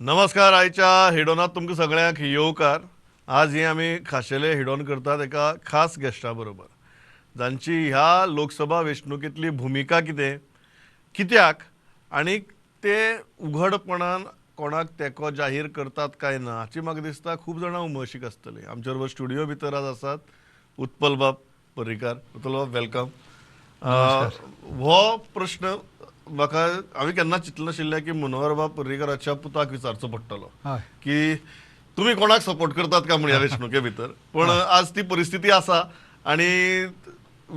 नमस्कार. आयच्या हेडोनात तुमकां सगळ्यांक येवकार. आज हे आमी खाशेले हेडोन करतात एका खास गेस्टा बरोबर, जांची ह्या लोकसभा वेंचणुकेंतली भुमिका कितें, कित्याक आनी ते उघडपणान कोणाक तेंको जाहीर करतात काय ना हाची म्हाका दिसता खूब जाणां उमळशीक आसतली. आमचे बरोबर स्टुडियो भितर आज आसात उत्पल बाब पर्रीकार. उत्पल बाब, welcome. हो प्रश्न म्हाका हांवें केन्ना चिंतलें नाशिल्लें की मनोहर बाब पर्रीकाराच्या पुताक विचारचो पडटलो की तुमी कोणाक सपोर्ट करतात काय म्हण ह्या वेंचणुके भितर. पण आज ती परिस्थिती आसा आनी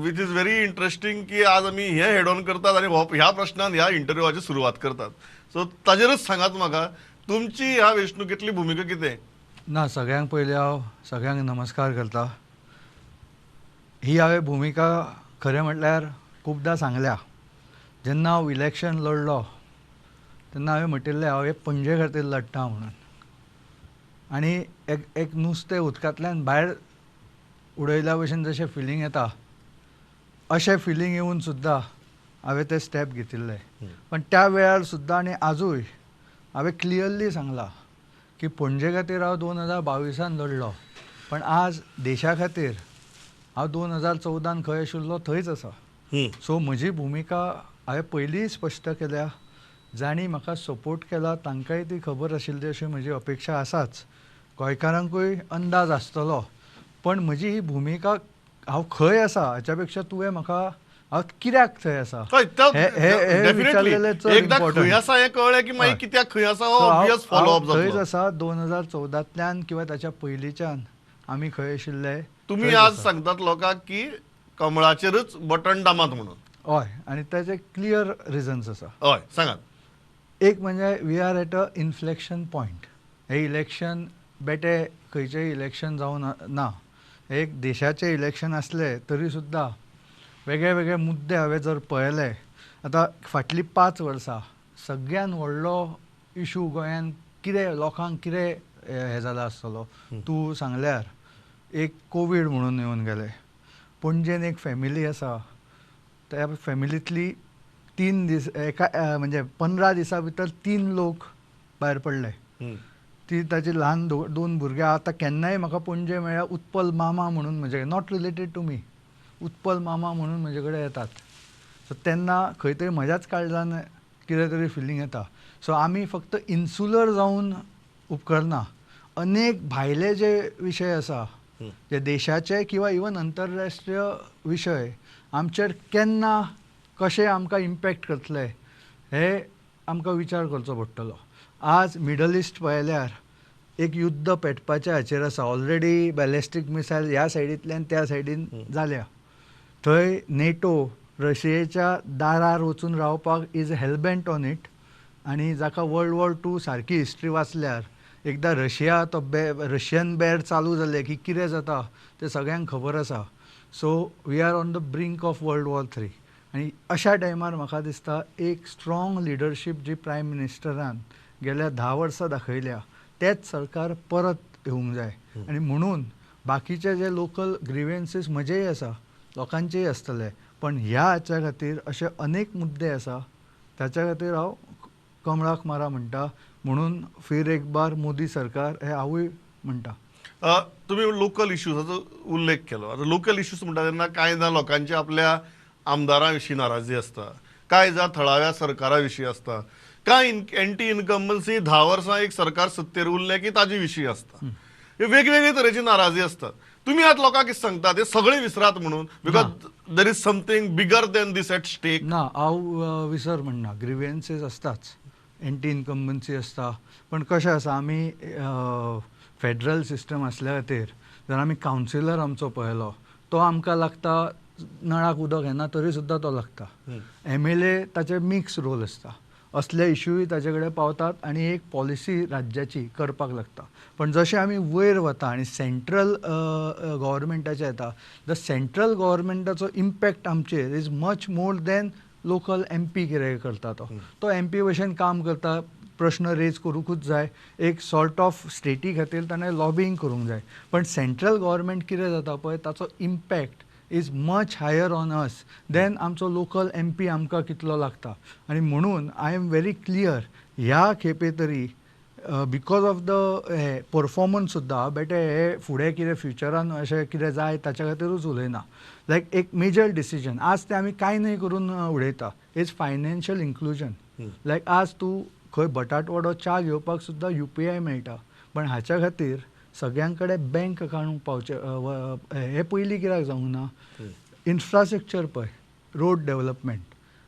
which is very interesting की आज आमी हें हेड ऑन करतात आनी ह्या प्रश्नान ह्या इंटरव्यूवाची सुरवात करतात. सो ताजेरच सांगात म्हाका, तुमची ह्या वेंचणुकेंतली भुमिका कितें? ना, सगळ्यांक पयलीं हांव सगळ्यांक नमस्कार करता. ही हांवें भुमिका खरें म्हटल्यार खुबदां सांगल्या. जेन्ना हांव इलेक्शन लढलो तेन्ना हांवें म्हटिल्लें हांव हे पणजे खातीर लडटा म्हणून, आनी एक एक नुस्तें उदकांतल्यान भायर उडयल्या भशेन जशें फिलींग येता अशें फिलींग येवन सुद्दां हांवें ते स्टेप घेतिल्ले. पण त्या वेळार सुद्दां आनी आजूय हांवें क्लियरली सांगलां की पणजे खातीर हांव 2022 लढलो, पण आज देशा खातीर हांव 2014 खंय आशिल्लो थंयच आसा. सो म्हजी भुमिका हांवें पयलींय स्पश्ट केल्या. जांणी म्हाका सपोर्ट केला तांकांय ती खबर आशिल्ली अशी म्हजी अपेक्षा आसाच. गोंयकारांकूय अंदाज आसतलो. पण म्हजी ही भुमिका हांव खंय आसा हाच्या पेक्षा तुवें म्हाका हांव कित्याक थंय आसा हें विचारलेलें चड इम्पॉर्टंट. खंय आसा हें कळ्ळें की मागीर कित्याक खंय आसा हो ऑब्वियस फॉलो अप जातलो. थंयच आसा. 2014 किंवा ताच्या पयलींच्यान आमी खंय आशिल्ले. तुमी आज सांगतात लोकांक की कमळाचेरच बटन दामात म्हणून. हय, आनी ताचे क्लियर रिजन्स आसा. हय, सांगात. एक म्हणजे we are at a inflection point. हें इलेक्शन बेटे खंयचेंय इलेक्शन जावन ना, एक देशाचें इलेक्शन आसलें तरी सुद्दां वेगळे वेगळे मुद्दे हांवें जर पळयले आतां फाटलीं 5 वर्सां सगळ्यान व्हडलो इशू गोंयान कितें लोकांक कितें हें जाला आसतलो तूं सांगल्यार, एक कोवीड म्हणून येवन गेलें. पणजेन एक फॅमिली आसा, त्या फॅमिलींतली 3 दीस एका म्हणजे 15 दिसां भितर 3 लोक भायर पडले. ती ताची ल्हान 2 भुरग्यां. आतां केन्नाय म्हाका पणजे मेळ्ळ्यार उत्पल मामा म्हणून म्हजे, not related to me, Utpal मामा म्हणून म्हजे कडेन येतात. सो तेन्ना खंय तरी म्हज्याच काळजान कितें तरी फिलींग येता. सो आमी फक्त इन्सुलर जावन उपकरना, अनेक भायले जे विशय आसा जे देशाचे किंवा इवन आंतरराष्ट्रीय विशय आमचेर केन्ना कशें आमकां इम्पॅक्ट करतले हे आमकां विचार करचो पडटलो. आज मिडल इस्ट पळयल्यार एक युद्ध पेटपाच्या हाचेर आसा. ऑलरेडी बॅलिस्टीक मिसायल ह्या सायडींतल्यान त्या सायडीन जाल्या. थंय नेटो रशियेच्या दारार वचून रावपाक is hellbent on it. आनी जाका वर्ल्ड वॉर 2 सारकी हिस्ट्री वाचल्यार एकदां रशिया तो रशियन बॅर चालू जालें की कितें जाता तें सगळ्यांक खबर आसा. So we are on the brink of world war 3. आनी अशा टायमार म्हाका दिसता एक स्ट्रॉंग लिडरशीप जी प्रायम मिनिस्टरान गेल्या 10 वर्सां दाखयल्या तेच सरकार परत येवंक जाय. आनी म्हणून बाकीचे जे लोकल ग्रिव्हन्सीस म्हजेय आसा, लोकांचेय आसतले, पण ह्या हाच्या खातीर अशे अनेक मुद्दे आसा ताच्या खातीर हांव कमळाक मारा म्हणटा. म्हणून फिर एक बार मोदी सरकार हे हांवूय म्हणटा. तुमी लोकल इश्यूजाचो उल्लेख केलो. आतां लोकल इश्यूज म्हणटा तेन्ना कांय जाण लोकांची आपल्या आमदारां विशीं नाराजी आसता, कांय जाण थळाव्या सरकारा विशीं आसता, कांय एंटी इनकम्बन्सी 10 वर्सां एक सरकार सत्तेर उरलें की ताजे विशीं आसता. हे वेगवेगळे तरेची नाराजी आसतात. तुमी आतां लोकांक कितें सांगता ते सगळे विसरात म्हणून, because there is something bigger than this at stake? ना, हांव विसर म्हणना. ग्रिव्हन्सीस आसताच, एंटी इनकम्बन्सी आसता. पण कशें आसा, आमी फेडरल सिस्टम आसल्या खातीर जर आमी कावन्सिलर आमचो पळयलो तो आमकां लागता, नळाक उदक येना तरी सुद्दां तो लागता. MLA ताचे मिक्स रोल आसता, असले इश्यूय ताचे कडेन पावतात आनी एक पॉलिसी राज्याची करपाक लागता. पण जशें आमी वयर वता आनी सेंट्रल गव्हर्मेंटाचें येता, the central गव्हर्मेंटाचो इम्पॅक्ट आमचेर is much more than local MP कितें करता. तो तो MP भशेन काम करता, प्रश्न रेज करूंकूच जाय, एक सॉर्ट ऑफ स्टेटी खातीर ताणें लॉबींग करूंक जाय. पण सेंट्रल गव्हर्मेंट कितें जाता पळय, ताचो impact is much higher on us than आमचो लोकल MP आमकां कितलो लागता. आनी म्हणून I am very clear, ह्या खेपे तरी Because of the हे परफॉर्मन्स सुद्दां बेटे हे फुडें कितें फ्युचरान अशें कितें जाय ताच्या खातीरूच उलयना. लायक एक मेजर डिसिजन आज ते आमी कांय न्हय करून उडयता is financial inclusion. लायक आज तूं खंय बटाटवडो च्या घेवपाक सुद्दां UPI मेळटा, पण हाच्या खातीर सगळ्यां कडेन बँक अकावंट पावचें हें पयलीं कित्याक जावंक ना. इन्फ्रास्ट्रक्चर पळय, रोड डेव्हलपमेंट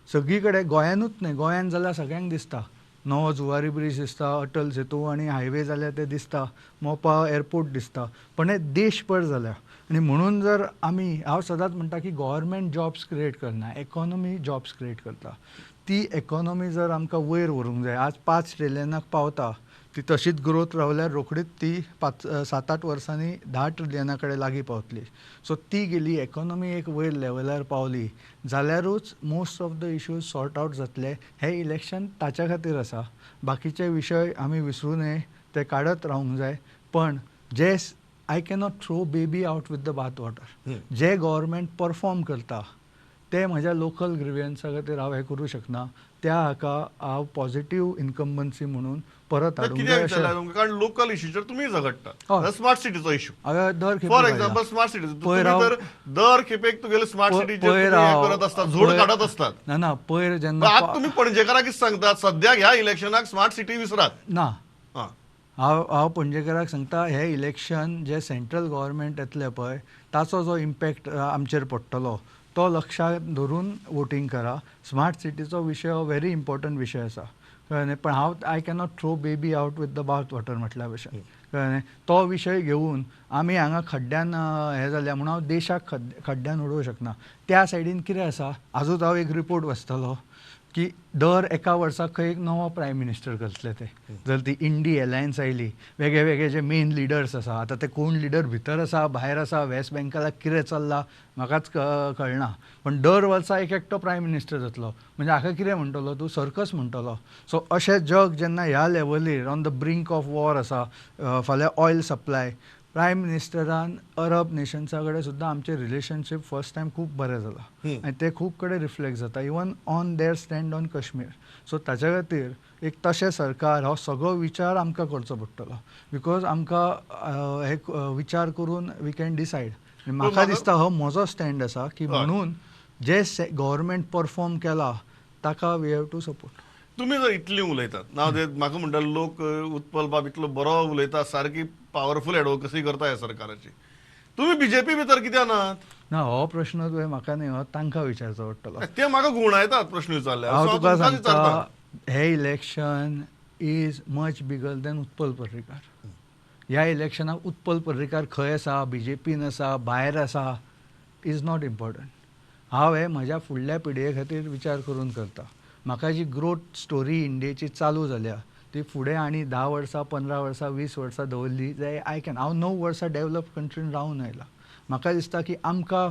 सगळी कडेन, गोंयानूच न्हय, गोंयान जाल्यार सगळ्यांक दिसता, नवो जुवारी ब्रिज दिसता, अटल सेतू आनी हायवे जाल्यार ते दिसता, मोपा एअरपोर्ट दिसता, पण हे देशभर जाल्या. आनी म्हणून जर आमी, हांव सदांच म्हणटा की गव्हर्मेंट जॉब्स क्रिएट करना, इकॉनॉमी जॉब्स क्रिएट करता. ती इकॉनॉमी जर आमकां वयर व्हरूंक जाय, आज 5 ट्रिलियनाक पावता, ती तशीच ग्रोथ रावल्यार रोखडीच ती 5-7-8 वर्सांनी 10 ट्रिलियना कडेन लागीं पावतली. सो ती गेली, इकॉनॉमी एक वयर लेवलार पावली जाल्यारूच most of the issues sort out जातले. हें इलेक्शन ताच्या खातीर आसा. बाकीचे विशय आमी विसरूं नये, ते काडत रावंक जाय. पण जे I cannot throw baby out with the bath water. J government perform करता ते म्हज्या लोकल ग्रिवियन्सा खातीर हांव हें करूं शकना, त्या हाका हांव पॉझिटिव्ह इन्कम्बन्सी म्हणून परत हाडूंक जाय. कारण लोकल इश्यूचेर तुमी झगडटा, स्मार्ट सिटीचो इश्यू दर खेपे, फॉर एक्झाम्पल स्मार्ट सिटी तर दर खेपेक तुगेले स्मार्ट सिटीचेर करत आसतात, झोड काडत आसतात. ना ना, पयर जेन्ना आतां तुमी पणजेकारांक कितें सांगतात, सद्याक ह्या इलेक्शनाक स्मार्ट सिटी विसरात ना. हांव पणजेकाराक सांगता, हें इलेक्शन जे सेंट्रल गव्हर्मेंट येतलें पळय ताचो जो इम्पॅक्ट आमचेर पडटलो तो लक्षांत धरून वोटींग करा. स्मार्ट सिटीचो विशय हो व्हेरी इम्पॉर्टंट विशय आसा, कळ्ळें न्ही. पण हांव I cannot throw baby out with the bath water म्हटल्या भशेन, कळ्ळें न्ही. तो विशय घेवन आमी हांगा खड्ड्यान हें जाल्या म्हणून हांव देशाक खड्ड्यान उडोवंक शकना. त्या सायडीन कितें आसा, आजूच हांव एक रिपोर्ट वाचतालो की दर एका वर्साक खंय एक नवो प्रायम मिनिस्टर करतले ते. जर ती इंडी एलायन्स आयली, वेगळे वेगळे जे मेन लिडर्स आसा, आतां ते कोण लिडर भितर आसा भायर आसा, वेस्ट बँकाला कितें चल्लां म्हाकाच कळना, पण दर वर्सा एक एकटो प्रायम मिनिस्टर जातलो, म्हणजे हाका कितें म्हणटलो तूं, सर्कस म्हणटलो. सो अशें जग जेन्ना ह्या लेवलीर on the brink of war आसा, फाल्यां ऑयल सप्लाय, प्रायम मिनिस्टरान अरब नेशन्सा कडेन सुद्दां आमचें रिलेशनशीप फर्स्ट टायम खूब बरें जालां आनी तें खूब कडेन रिफ्लेक्ट जाता, even on their stand on Kashmir. So ताच्या खातीर एक तशें सरकार हो सगळो विचार आमकां करचो पडटलो, because आमकां हे विचार करून we can decide. म्हाका दिसता हो म्हजो स्टँड आसा की म्हणून जे गव्हर्मेंट परफॉर्म केला ताका we have to support. तुमी जर इतली उलयतात ना, म्हाका म्हणटा लोक उत्पल बाब इतलो बरो उलयता, सारकी पावरफूल एडवोकसी करता ह्या सरकाराची, तुमी बीजेपी भितर कित्याक नात? ना, हो प्रश्न तुवें म्हाका न्ही, हो तांकां विचारचो पडटलो. ते म्हाका घुंवडायतात प्रश्न विचारल्यार. हांव तुका सांगता, हें election is much bigger than Utpal Parrikar. ह्या इलेक्शनाक उत्पल पर्रीकार खंय आसा, बीजेपीन आसा, भायर आसा, is not important. हांव हें म्हज्या फुडल्या पिळगे खातीर विचार करून करता. म्हाका जी ग्रोथ स्टोरी इंडियेची चालू जाल्या ती फुडें आनी 10 वर्सां 15 वर्सां 20 वर्सां दवरली जाल्यार I can. हांव 9 वर्सां डेवलप कंट्रीन रावन आयलां. म्हाका दिसता की आमकां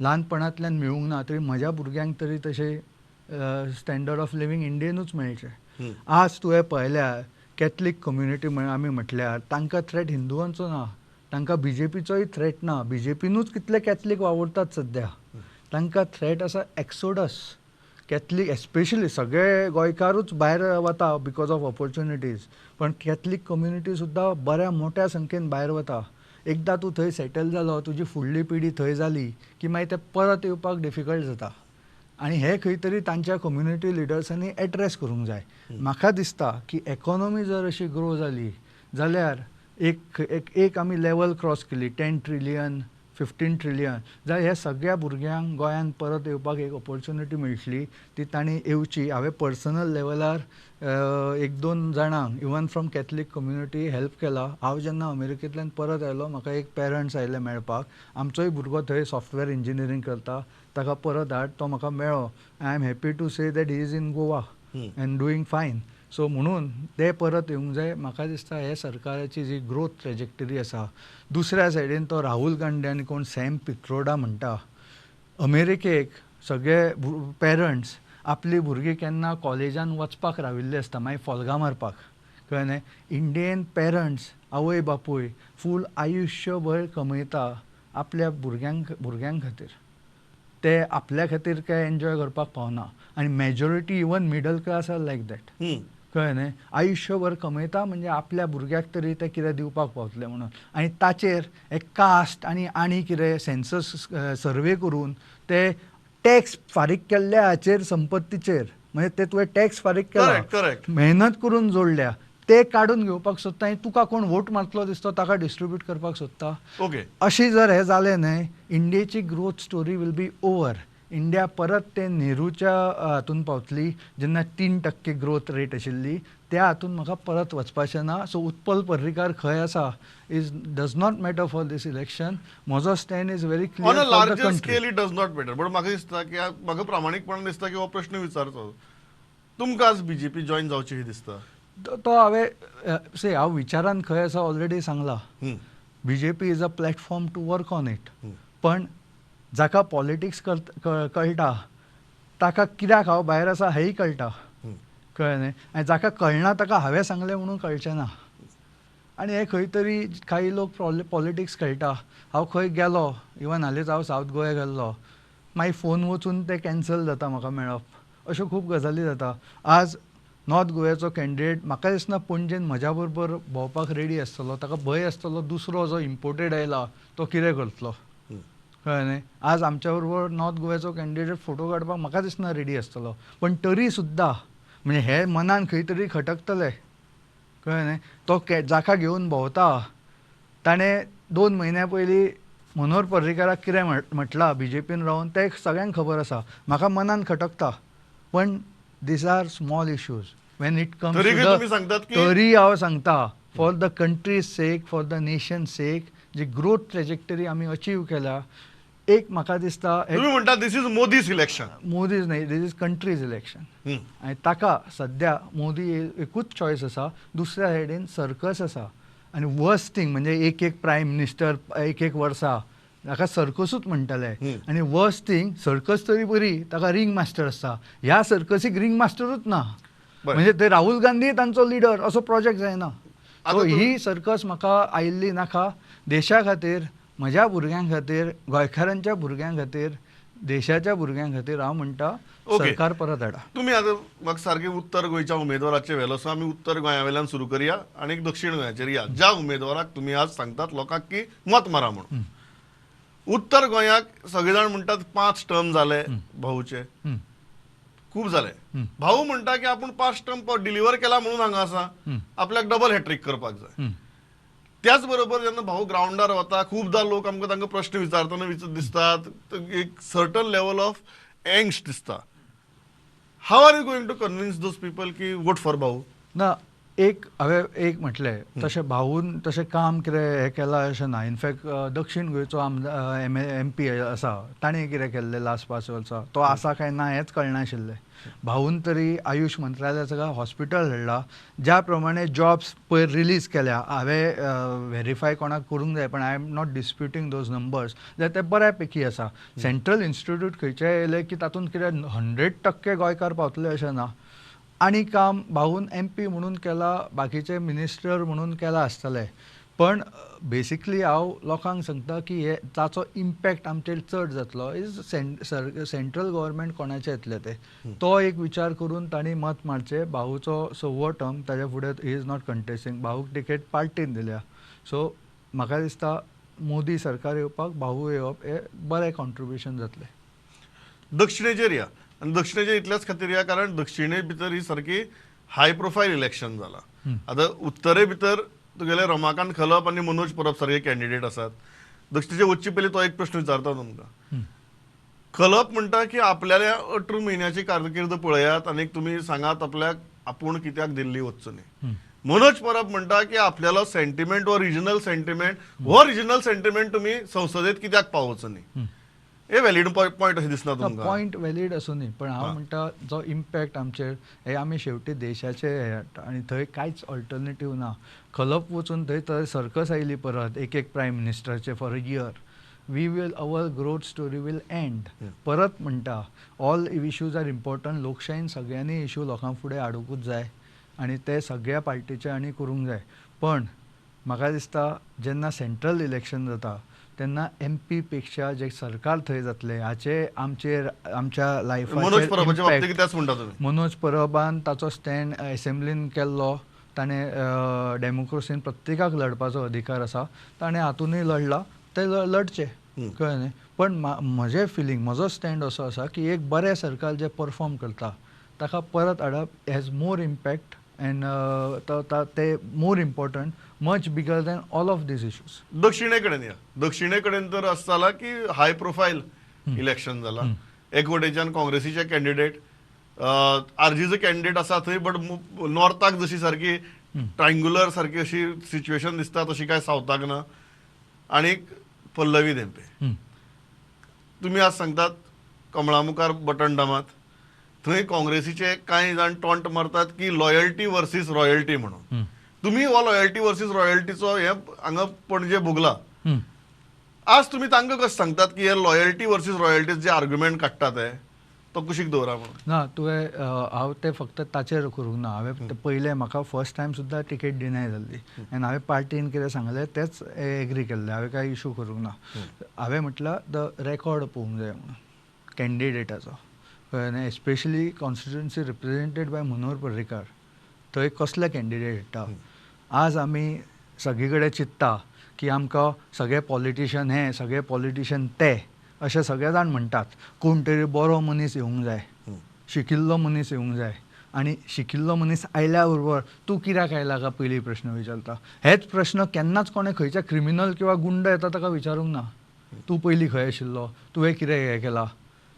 ल्हानपणांतल्यान मेळूंक ना तरी म्हज्या भुरग्यांक तरी तशें स्टँडर्ड ऑफ लिवींग इंडियनूच मेळचें. आज तुवें पळयल्यार कॅथलीक कम्युनिटी आमी म्हटल्यार तांकां थ्रेट हिंदुवांचो ना, तांकां बीजेपीचोय थ्रेट ना. बीजेपीनूच कितले कॅथलीक वावुरतात सद्या, तांकां थ्रेट आसा एक्सोडस. कॅथलीक एस्पेशली सगळे गोंयकारूच भायर वता because of opportunities, पण कॅथलीक कम्युनिटी सुद्दां बऱ्या मोठ्या संख्येन भायर वता. एकदां तूं थंय सेटल जालो, तुजी फुडली पिढी थंय जाली की मागीर ते परत येवपाक डिफिकल्ट जाता. आनी हें खंय तरी तांच्या कम्युनिटी लिडर्सांनी एड्रेस करूंक जाय. म्हाका दिसता की इकॉनॉमी जर अशी ग्रो जाली जाल्यार एक एक आमी लेवल क्रॉस केली, 10 ट्रिलियन 15 ट्रिलियन, जाल्यार ह्या सगळ्या भुरग्यांक गोंयांत परत येवपाक एक ऑपॉर्च्युनिटी मेळटली, ती तांणी येवची. हांवें पर्सनल लेवलार 1-2 जाणांक even from Catholic community help केला. हांव जेन्ना अमेरिकेंतल्यान परत आयलो, म्हाका एक पेरंट्स आयले मेळपाक, आमचोय भुरगो थंय सॉफ्टवेअर इंजिनियरींग करता, ताका परत हाड, तो म्हाका मेळ्ळो. I am happy to say that he is in Goa and doing fine. So म्हणून ते परत येवंक जाय. म्हाका दिसता हे सरकाराची जी ग्रोथ ट्रेजेक्टरी आसा, दुसऱ्या सायडीन तो राहुल गांधी आनी कोण सॅम पित्रोडा म्हणटा, अमेरिकेक सगळे पेरंट्स आपली भुरगीं केन्ना कॉलेजान वचपाक राविल्ली आसता, मागीर फोल्गां मारपाक, कळ्ळें न्ही. इंडियन पेरंट्स आवय बापूय फूल आयुश्यभर कमयता आपल्या भुरग्यां खातीर, ते आपल्या खातीर काय एन्जॉय करपाक पावना. आनी majority even middle class are like that. कळ्ळें न्हय? आयुश्यभर कमयता म्हणजे आपल्या भुरग्याक तरी ते कितें दिवपाक पावतले म्हणून. आनी ताचेर एक कास्ट आनी आनी कितें सेन्सस सर्वे करून ते टॅक्स फारीक केल्ल्या हाचेर संपत्तीचेर, म्हणजे ते तुवें टॅक्स फारीक केला, मेहनत करून जोडल्या, ते काडून घेवपाक सोदता आनी तुका कोण वोट मारतलो दिसतो ताका डिस्ट्रिब्यूट करपाक सोदता. ओके, अशी जर हें जालें न्हय, इंडियेची growth story will be over. India परत ते नेहरूच्या हातून पावतली जेन्ना 3% ग्रोथ रेट आशिल्ली, त्या हातून म्हाका परत वचपाचें ना. सो उत्पल पर्रीकार खंय आसा is does not matter for this election. म्हजो stand is very clear. On a larger scale it does not matter. But म्हाका दिसता की म्हाका प्रामाणीकपणान दिसता की हो प्रश्न विचारचो, तुमकां आज बीजेपी जॉयन जावची ही दिसता? तो हांवें से हांव विचारान खंय आसा ऑलरेडी सांगला. BJP is a platform to work on it. पण जाका पॉलिटिक्स कळटा ताका कित्याक हांव भायर आसा हेंय कळटा, कळ्ळें न्हय? आनी जाका कळना ताका हांवें सांगलें म्हणून कळचें ना. आनी हे खंय तरी काही लोक पॉलिटिक्स खेळटा. हांव खंय गेलो, इवन हालींच हांव सावथ गोवा गेल्लो, मागीर फोन वचून ते कॅन्सल जाता म्हाका मेळप, अश्यो खूब गजाली जाता. आज नॉर्थ गोव्याचो कॅन्डिडेट म्हाका दिसना पणजेन म्हज्या बरोबर भोंवपाक रेडी आसतलो, ताका भंय आसतलो दुसरो जो इम्पोर्टेड आयला तो कितें करतलो, कळ्ळें न्हय? आज आमच्या बरोबर नॉर्थ गोव्याचो कॅन्डिडेट फोटो काडपाक म्हाका दिसना रेडी आसतलो, पण तरी सुद्दां म्हणजे हे मनान खंय तरी खटकतलें, कळ्ळें न्हय? तो जाका घेवन भोंवता ताणें 2 म्हयन्या पयलीं मनोहर पर्रीकाराक कितें म्हटलां बीजेपीन रावन तें सगळ्यांक खबर आसा. म्हाका मनान खटकता, पण these are small issues when it comes. तरी हांव सांगता, for the country's sake, for the nation sake, ji growth trajectory आमी अचीव केल्या, एक म्हाका दिसता. तुम्ही म्हणता this is Modi's election. Modi's न्हय, this is countries election. आनी ताका सद्या मोदी एकूच चॉयस आसा, दुसऱ्या सायडीन सर्कस आसा. आनी वर्स्ट थींग म्हणजे एक एक प्रायम मिनिस्टर एक एक वर्सा ताका सर्कसूच म्हणटले. आनी वर्स्ट थिंग, सर्कस तरी बरी, ताका रिंग मास्टर आसता, ह्या सर्कसीक रिंग मास्टरूच ना. म्हणजे ते राहुल गांधी तांचो लिडर असो प्रोजेक्ट जायना. सो ही सर्कस म्हाका आयिल्ली नाका. देशा खातीर, म्हज्या भुरग्यां खातीर, गोंयकारांच्या भुरग्यां खातीर, देशाच्या भुरग्यां खातीर हांव म्हणटा सरकार परत हाडा. तुमी आतां म्हाका सारकें उत्तर गोंयच्या उमेदवाराचेर व्हेलो, सो आमी उत्तर गोंया वयल्यान सुरू करया आनी दक्षिण गोंयाचेर या. ज्या उमेदवाराक तुमी आज सांगतात लोकांक की मत मारा म्हणून, उत्तर गोंयाक सगळे जाण म्हणटात 5 टर्म जाले भाऊचे, खूब जाले. भाऊ म्हणटा की आपूण 5 टर्म डिलिव्हर केला म्हणून हांगा आसा, आपल्याक डबल हॅट्रीक करपाक जाय. त्याच बरोबर जेन्ना भाऊ ग्रावंडार वता, खुबदां लोक आमकां तांकां प्रश्न विचारतना दिसतात, एक सर्टन लेवल ऑफ एंग्स्ट दिसता. How are you going to convince those people की वोट फॉर भाऊ? ना, एक हांवें एक म्हटलें तशें भाऊन तशें काम कितें हें केलां अशें ना. इनफॅक्ट दक्षिण गोंयचो आमदार एम पी आसा, ताणें कितें केल्लें लास्ट 5 वर्सां, तो आसा काय ना हेंच कळनाशिल्लें. भाऊन तरी आयुश मंत्रालयाचो हॉस्पिटल हाडला, ज्या प्रमाणे जॉब्स पयर रिलीज केल्या, हांवें व्हेरीफाय कोणाक करूंक जाय, पण I am not disputing those numbers, जाल्यार ते बऱ्या पैकी आसा. सेंट्रल इन्स्टिट्यूट खंयचें येयलें की तातूंत कितें 100% गोंयकार पावतले अशें ना. आनी काम भाऊन एम पी म्हणून केला, बाकीचे मिनिस्टर म्हणून केला आसतलें, पण बेसिकली हांव लोकांक सांगता की हे ताचो इम्पॅक्ट आमचेर चड जातलो is central government कोणाचें येतलें तें, तो एक विचार करून तांणी मत मारचें. भाऊचो 6वो टर्म, ताच्या फुडें he is not contesting. भाऊक टिकेट पार्टीन दिल्या, सो म्हाका दिसता मोदी सरकार येवपाक भाऊ येवप हें बरें कॉन्ट्रिब्युशन जातलें. दक्षिणेचेर या, आनी दक्षिणेचेर इतल्याच खातीर या कारण दक्षिणे भितर ही सारकी हाय प्रोफायल इलेक्शन जाला. आतां उत्तरे भितर तुगेले रमाकांत खलप आनी मनोज परब सारके कॅन्डिडेट आसात. दक्षिणेचे वचचे पयलीं तो एक प्रश्न विचारता तुमकां. खलप म्हणटा की आपल्याल्या 18 म्हयन्याची कारकीर्द पळयात आनी तुमी सांगात आपल्याक आपूण कित्याक दिल्ली वचचो न्ही. मनोज परब म्हणटा की आपल्यालो सेंटिमेंट हो रिजनल सेंटिमेंट, हो रिजनल सेंटिमेंट तुमी संसदेत कित्याक पावोवचो न्ही. हे व्हॅलिड पॉयंट अशें दिसना तुमकां? पॉयंट व्हॅलिड आसूं न्ही, पण हांव म्हणटा जो इम्पॅक्ट आमचेर हे आमी शेवटी देशाचे हे, आनी थंय कांयच ऑल्टरनेटीव ना. खलप वचून थंय थंय सर्कस आयली परत एक एक prime मिनिस्टराचे for a year. We will our growth story will end. परत म्हणटा ऑल इश्यूज are important. लोकशायेन सगळ्यांनी इश्यू लोकां फुडें हाडुंकूच जाय आनी ते सगळ्या पार्टीचे आनी करूंक जाय, पण म्हाका दिसता जेन्ना सेंट्रल इलेक्शन जाता तेन्ना एम पी पेक्षा जे सरकार थंय जातलें हाचे आमचेर आमच्या मनोज परबाच्या लायफाचेर. बाबतींत कित्याच म्हणटा तुमी? मनोज परबान ताचो स्टँड एसेंब्लीन केल्लो, ताणें डेमोक्रेसीन प्रत्येकाक लढपाचो अधिकार आसा, ताणें हातूनय लढला, ते लढचे, कळ्ळें न्ही. पण म्हजें फिलींग, म्हजो स्टँड असो आसा की एक बरें सरकार जें परफॉर्म करता ताका परत हाडप हॅज मोर इम्पॅक्ट एंड ते more important, much bigger than all of these issues. दक्षिणे कडेन या. दक्षिणे कडेन तर अशें जाला की हाय प्रोफायल इलेक्शन जाला. एक वटेच्यान काँग्रेसीचे कॅन्डिडेट, आरजीचो कॅन्डिडेट आसा थंय, बट नॉर्थाक जशी सारकी ट्रायंगुलर सारकी अशी सिच्युएशन दिसता तशी काय सावथाक ना. आनी पल्लवी धेंपे, तुमी आज सांगतात कमळा मुखार बटन दामात, थंय काँग्रेसीचे कांय जाण टॉन्ट मारतात की लॉयल्टी वर्सीस रॉयल्टी म्हणून. तुमी हो लॉयल्टी वर्सीस रॉयल्टीचो हे हांगा पणजे भोगला. आज तुमी तांकां कशें सांगतात की हे लॉयल्टी वर्सीस रॉयल्टी जे आर्ग्युमेंट काडटा ते तो कुशीक दवरा म्हणून? ना, तुवें हांव तें फक्त ताचेर करूंक ना. हांवें पयलें म्हाका फर्स्ट टायम सुद्दां टिकेट डिनाय जाल्ली आनी हांवें पार्टीन कितें सांगलें तेंच एग्री केल्लें, हांवें कांय इशू करूंक ना. हांवें म्हटलां the record पळोवंक जाय म्हणून कॅन्डिडेटाचो, कळ्ळें न्ही. Especially constituency represented by Manohar Parrikar, थंय कसले कॅन्डिडेट हाडटा. आज आमी सगळे कडेन चिंत्ता की आमकां सगळे पॉलिटिशन हे, सगळे पॉलिटिशन ते, अशें सगळे जाण म्हणटात. कोण तरी बरो मनीस येवंक जाय, शिकिल्लो मनीस येवंक जाय, आनी शिकिल्लो मनीस आयल्या बरोबर तूं कित्याक आयला काय पयलीं प्रश्न विचारता. हेच प्रश्न केन्नाच कोणें खंयच्या क्रिमिनल किंवा गुंड येता ताका विचारूंक ना, तूं पयलीं खंय आशिल्लो, तुवें कितें हें केलां.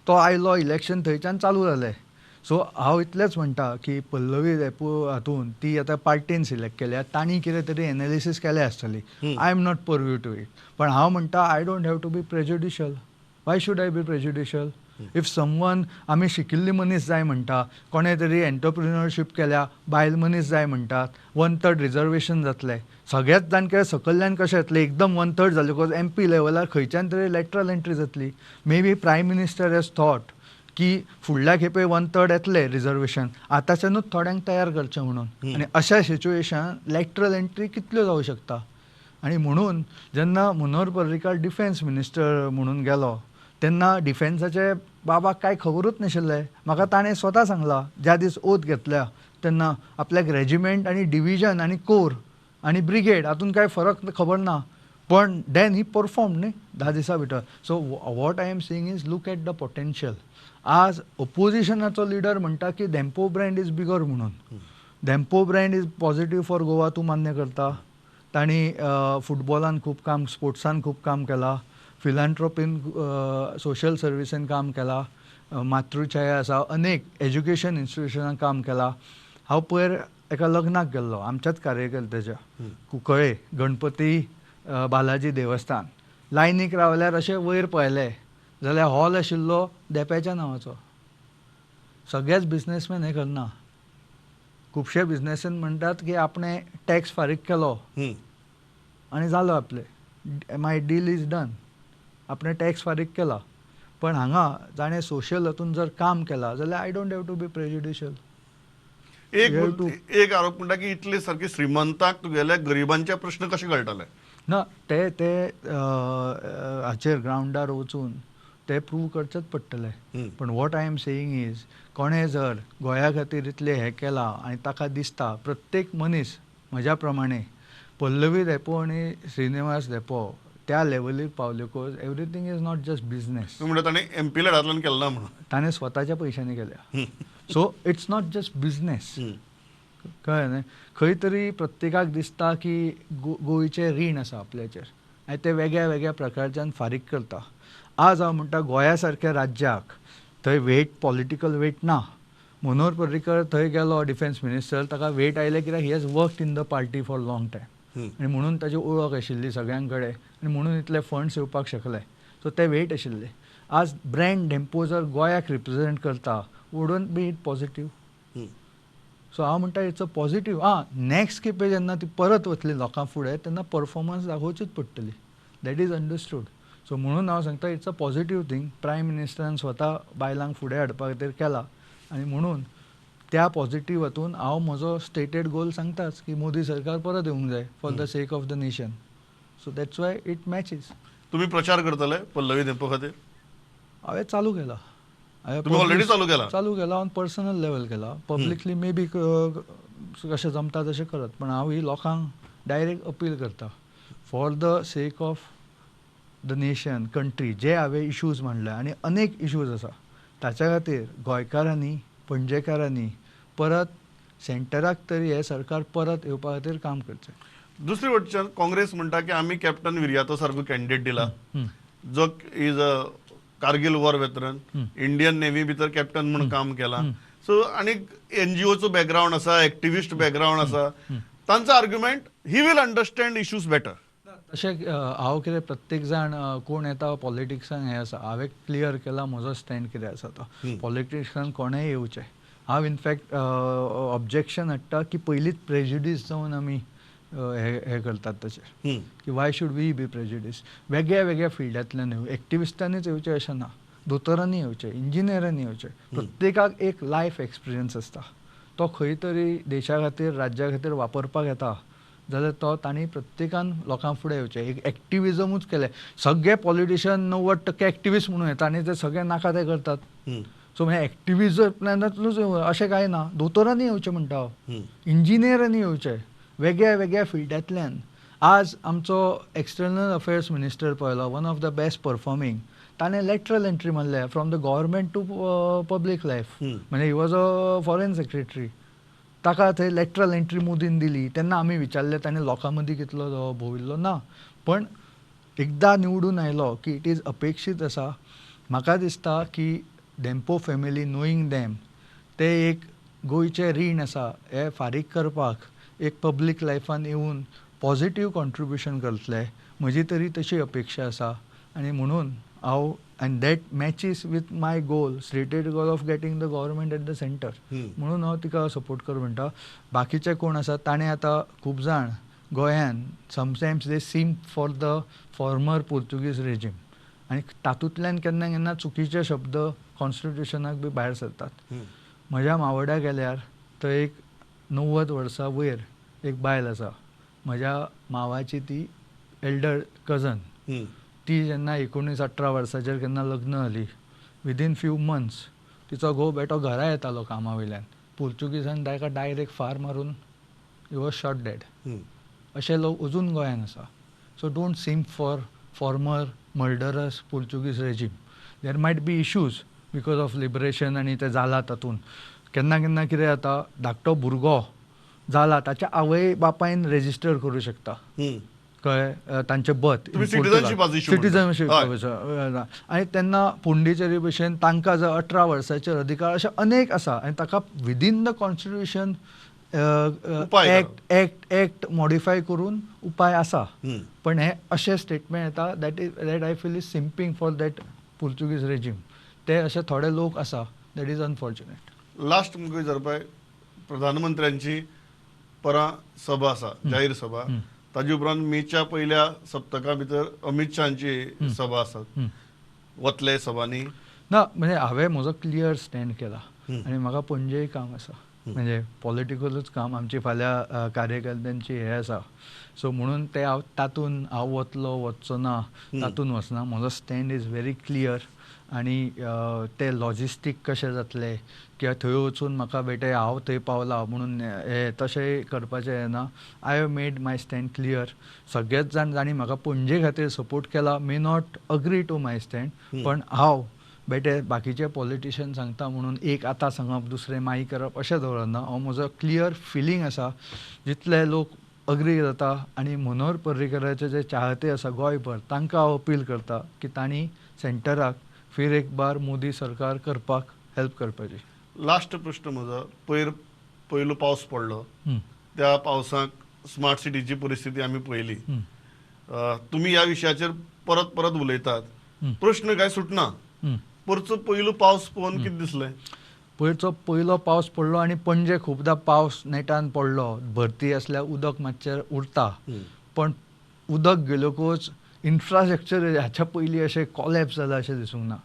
तो आयलो, इलेक्शन थंयच्यान चालू जालें. सो हांव इतलेंच म्हणटा की पल्लवी धेंपो हातून ती आतां पार्टीन सिलेक्ट केल्या, तांणी कितें तरी एनालिसीस केल्या आसतली. I am not purview to it, पण हांव म्हणटा I don't have to be prejudicial. Why should I be prejudicial? If someone, आमी शिकिल्ली मनीस जाय म्हणटा, कोणें तरी एंटरप्रिन्योरशीप केल्या, बायल मनीस जाय म्हणटात, 1/3 रिजर्वेशन जातलें, सगळ्याच जाण कितें सकयल्यान कशें येतलें, एकदम 1/3 जालें because M P लेवलार खंयच्यान तरी लॅटरल एंट्री जातली. Maybe prime minister has thought की फुडल्या खेपे 1/3 येतलें रिजर्वेशन, आतांच्यानूच थोड्यांक तयार करचें म्हणून. आनी अशा सिच्युएशन लॅटरल एंट्री कितल्यो जावं शकता. आनी म्हणून जेन्ना मनोहर पर्रीकार डिफेन्स मिनिस्टर म्हणून गेलो तेन्ना डिफेन्साचे बाबाक कांय खबरूच नाशिल्लें. म्हाका ताणें स्वता सांगलां, ज्या दीस ओथ घेतल्या तेन्ना आपल्याक रेजिमेंट आनी डिविजन आनी कोर आनी ब्रिगेड हातूंत कांय फरक खबर ना, पण then he perform न्ही 10 दिसां भितर. So what I am saying is look at the potential. आज ओपोजिशनाचो लिडर म्हणटा की धेंपो ब्रँड is बिगर म्हणून, Dempo brand is positive for Goa, तूं मान्य करता. तांणी फुटबॉलान खूब काम, स्पोर्ट्सान खूब काम केलां, फिलांट्रोपीन सोशल सर्विसीन काम केलां, मातृछाया आसा, अनेक एज्युकेशन इन्स्टिट्युशनान काम केलां. हांव पयर एका लग्नाक गेल्लो आमच्याच कार्यकर्त्याच्या, कुंकळे गणपती बालाजी देवस्थान. लायनीक रावल्यार अशें वयर पळयलें जाल्यार हॉल आशिल्लो धेंप्याच्या नांवाचो. सगळेच बिजनेसमॅन हें करना, खुबशे बिजनेसमॅन म्हणटात की आपणें टॅक्स फारीक केलो आनी जालो आपलें, माय डील is done, आपणें टॅक्स फारीक केला. पण हांगा जाणें सोशल हातून जर काम केलां जाल्यार I don't have to be prejudicial. एक आरोप म्हणटा की इतले सारके श्रीमंताक तुगेल्या गरिबांचे प्रश्न कशे कळटाले ना, ते ते हाचेर ग्रावंडार वचून ते प्रूव करचेच पडटले. पण what I am saying is कोणें जर गोंया खातीर इतलें हें केलां आनी ताका दिसता प्रत्येक मनीस म्हज्या प्रमाणे पल्लवी धेंपो आनी श्रीनिवास धेंपो त्या लेवलीर पावले, cause everything is not just business. म्हणटा ताणें एम पी लडांतल्यान केलें ना म्हणून, ताणें स्वताच्या पयशांनी केल्या. So it's not just business, कळ्ळें न्ही. खंय तरी प्रत्येकाक दिसता की गोंयचें रीण आसा आपल्याचेर आनी ते वेगळ्या वेगळ्या प्रकारच्यान फारीक करता. आज हांव म्हणटा गोंया सारक्या राज्याक थंय वेट, पॉलिटिकल वेट ना. मनोहर पर्रीकर थंय गेलो डिफेन्स मिनिस्टर, ताका वेट आयलें कित्याक he has worked in the party for long time आनी म्हणून ताजी ओळख आशिल्ली सगळ्यां कडेन आनी म्हणून इतले फंड्स येवपाक शकले. सो ते वेट आशिल्ले. आज ब्रँड धेंपो जर गोंयाक रिप्रेजेंट करता, wouldn't be it positive? So हांव म्हणटा it's a positive. आं, नॅक्स्ट खेपे जेन्ना ती परत वतली लोकां फुडें तेन्ना परफॉर्मन्स दाखोवचीच पडटली, that is understood. सो म्हणून हांव सांगता it's a positive thing. Prime मिनिस्टरान स्वता बायलांक फुडें हाडपा खातीर केला आनी म्हणून त्या पॉझिटिव्ह हातून हांव म्हजो स्टेटेड गोल सांगताच की मोदी सरकार परत येवंक जाय for the sake of the nation. So that's why it matches. तुम्ही प्रचार करतले पल्लवी धेंपो खातीर? हांवें चालू केला. तुम्ही ऑलरेडी चालू केला? चालू केला, ऑन पर्सनल लेवल केला. पब्लिकली मे बी कशें जमता तशें करत, पण हांव ही लोकांक डायरेक्ट अपील करता for the sake of the nation, country. जे हांवें इशूज मांडले आनी अनेक इशूज आसा ताच्या खातीर गोंयकारांनी, पणजेकारांनी परत सेंटराक तरी हें सरकार परत येवपा खातीर काम करचें. दुसरे वटच्यान काँग्रेस म्हणटा की आमी कॅप्टन विरियातो सारको कॅन्डिडेट दिला जो is a Kargil war veteran, Indian Navy भितर कॅप्टन म्हणून काम केला. सो आनी एनजीओचो बॅकग्रावंड आसा, एक्टिविस्ट बॅकग्रावंड आसा. तांचो argument he will understand issues better. तशें हांव कितें प्रत्येक जाण कोण येता पॉलिटिक्सान हें आसा, हांवें क्लियर केला म्हजो स्टँड कितें आसा तो. पॉलिटिक्सान कोणेंय येवचें. हांव इनफॅक्ट ऑब्जेक्शन हाडटा की पयलींच प्रेजुडीस जावन आमी हे करतात तशें, की why should we be prejudice. वेगळ्या वेगळ्या फिल्डांतल्यान येवं, एक्टिविस्टांनीच येवचें अशें ना, दोतोरांनी येवचें, इंजिनियरांनी येवचें. प्रत्येकाक एक लायफ एक्सपिरियन्स आसता, तो खंय तरी देशा खातीर, राज्या खातीर वापरपाक येता जाल्यार तो तांणी प्रत्येकान लोकां फुडें येवचें. एक एक्टिविजमूच केलें, सगळे पॉलिटिशियन 90% एक्टिविस्ट म्हणून येता आनी ते सगळे नाका ते करतात. सो म्हणजे एक्टिविजमांतूच अशें कांय ना, दोतोरांनी येवचें म्हणटा हांव, इंजिनियरांनी येवचें, वेगळ्या वेगळ्या फिल्डांतल्यान. आज आमचो एक्सटर्नल अफेर्स मिनिस्टर पळयलो, one of the best performing, ताणें लॅटरल एंट्री मारल्या from the government to public life. म्हणजे he was a foreign secretary, ताका थंय लॅटरल एंट्री मोदीन दिली. तेन्ना आमी विचारलें ताणें लोकां मदीं कितलो भोंविल्लो ना, पण एकदां निवडून आयलो की it is अपेक्षीत आसा. म्हाका दिसता की धेंपो फॅमिली, नोईंग देम, ते एक गोंयचें रीण आसा हें फारीक करपाक एक पब्लीक लायफान येवन पॉझिटीव कॉन्ट्रिब्युशन करतले, म्हजी तरी तशी अपेक्षा आसा. आनी म्हणून हांव, and that matches with my goal, stated goal of getting the government at the centre, म्हणून हांव तिका सपोर्ट कर म्हणटा. बाकीचे कोण आसा ताणें आतां खूब जाण गोंयान sometimes they simp for the former Portuguese regime, आनी तातूंतल्यान केन्ना केन्ना चुकीचे शब्द कॉन्स्टिट्युशनाक बी भायर सरतात. म्हज्या मावोड्या गेल्यार थंय एक 90 वर्सां वयर एक बायल आसा, म्हज्या मावाची ती एल्डर कजन. ती जेन्ना 19-18 वर्सांचेर केन्ना लग्न जाली, विदीन फ्यू मंथ्स तिचो घोव बेटो घरा येतालो कामा वयल्यान, पोर्चुगीजान ताका डायरेक्ट फार मारून he was shot dead. अशे लोक अजून गोंयान आसा. So don't simp for former murderous Portuguese regime. There might be issues because of liberation आनी तें जालां तातूंत. केन्ना केन्ना कितें जाता, धाकटो भुरगो जाला ताच्या आवय बापायन रेजिस्टर करूं शकता, कळ्ळें, तांचें बर्थ, सिटीजनशीप. आनी तेन्ना पोंडीचेरी भशेन तांकां जर 18 वर्सांचेर अधिकार, अशे अनेक आसा. आनी ताका within the constitution act act act modify करून उपाय आसा. पण हे अशें स्टेटमेंट येता that is that I feel is simping for that Portuguese regime. ते अशे थोडे लोक आसा, that is unfortunate. Last म्हाका विचारपाक, प्रधानमंत्र्यांची परां सभा आसा, जाहीर सभा, ताजे उपरांत मेच्या पयल्या सप्तका भितर अमित शहाची सभा आसा, वतले सभांनी? ना, म्हणजे हांवें म्हजो क्लियर स्टँड केला आनी म्हाका पणजेय काम आसा, म्हणजे पॉलिटिकलूच काम, आमची फाल्यां कार्यकर्त्यांची हें आसा. सो म्हणून ते हांव तातूंत हांव वतलो वचचो ना तातूंत वचना. म्हजो स्टँड is very clear. आनी ते लॉजिस्टीक कशें जातलें किंवा थंय वचून म्हाका बेटे हांव थंय पावला म्हणून हें तशें करपाचें हें ना. I have made my stand clear. सगळेच जाण जांणी म्हाका पणजे खातीर सपोर्ट केला may not agree to my stand, पण हांव बेटे बाकीचे पॉलिटिशियन सांगता म्हणून एक आतां सांगप दुसरें मागीर करप अशें दवरना. हांव म्हजो क्लियर फिलींग आसा, जितले लोक अग्री जाता आनी मनोहर पर्रीकराचे जे चाहते आसा गोंयभर तांकां हांव अपील करता की तांणी सेंटराक फिर एक बार मोदी सरकार करपाक हेल्प करपाची. लास्ट प्रश्न म्हजो, पयर पयलो पावस पडलो, त्या पावसाक स्मार्ट सिटीची परिस्थिती आमी पळयली. तुमी ह्या विशयाचेर परत परत उलयतात, प्रश्न काय सुटना. परचो पयलो पावस पळोवन कितें दिसलें? पयरचो पयलो पावस पडलो आनी पणजे खुबदां पावस नेटान पडलो, भरती आसल्यार उदक मातशें उरता, पण उदक गेलकूच इन्फ्रास्ट्रक्चर हाच्या पयलीं अशें कॉलॅप्स जालां अशें दिसूंक ना.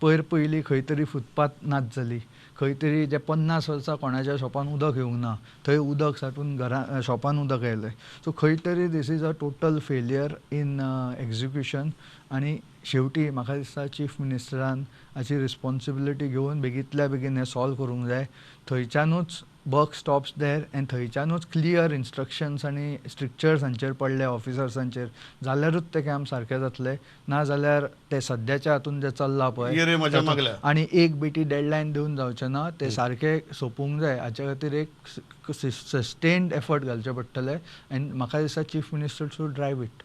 पयर पयलीं खंय तरी फुटपाथ नाच जाली, खंय तरी जे 50 वर्सां कोणाच्या शॉपान उदक येवंक ना थंय उदक साठून घरा शॉपान उदक आयलें. सो खंय तरी this is a total failure in execution. आनी शेवटी म्हाका दिसता चीफ मिनिस्टरान हाची रिस्पॉन्सिबिलिटी घेवन बेगींतल्या बेगीन हें सॉल्व करूंक जाय. थंयच्यानूच बक स्टॉप्स there and थंयच्यानूच क्लियर इन्स्ट्रक्शन्स आनी स्ट्रिक्चर्स हांचेर पडले ऑफिसर्सांचेर जाल्यारूच तें काम सारकें जातलें, ना जाल्यार ते सद्याच्या हातून जें चल्लां पळय आनी एक बेटी डेडलायन दिवन जावचें ना, तें सारकें सोंपूंक जाय. हाच्या खातीर एक सस्टेन्ड एफर्ट घालचे पडटले आनी म्हाका दिसता chief minister should drive it.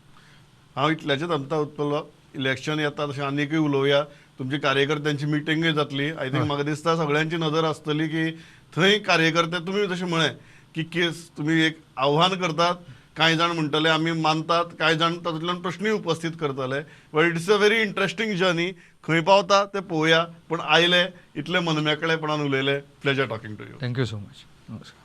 हांव इतल्याचेच थांबता उत्पल, इलेक्शन येता तशें आनीकय उलोवया, तुमची कार्यकर्त्यांची मिटींगय जातली. I think म्हाका दिसता सगळ्यांची नदर आसतली की थंय कार्यकर्ते, तुमी जशें म्हळें की केस तुमी एक आव्हान करतात, कांय जाण म्हणटले आमी मानतात, कांय जाण तातूंतल्यान प्रश्नूय उपस्थीत करतले. But it's a very interesting journey, खंय पावता तें पळोवया. पूण आयले इतले मनमेकळेपणान उलयले, pleasure talking to you. Thank you so much. नमस्कार.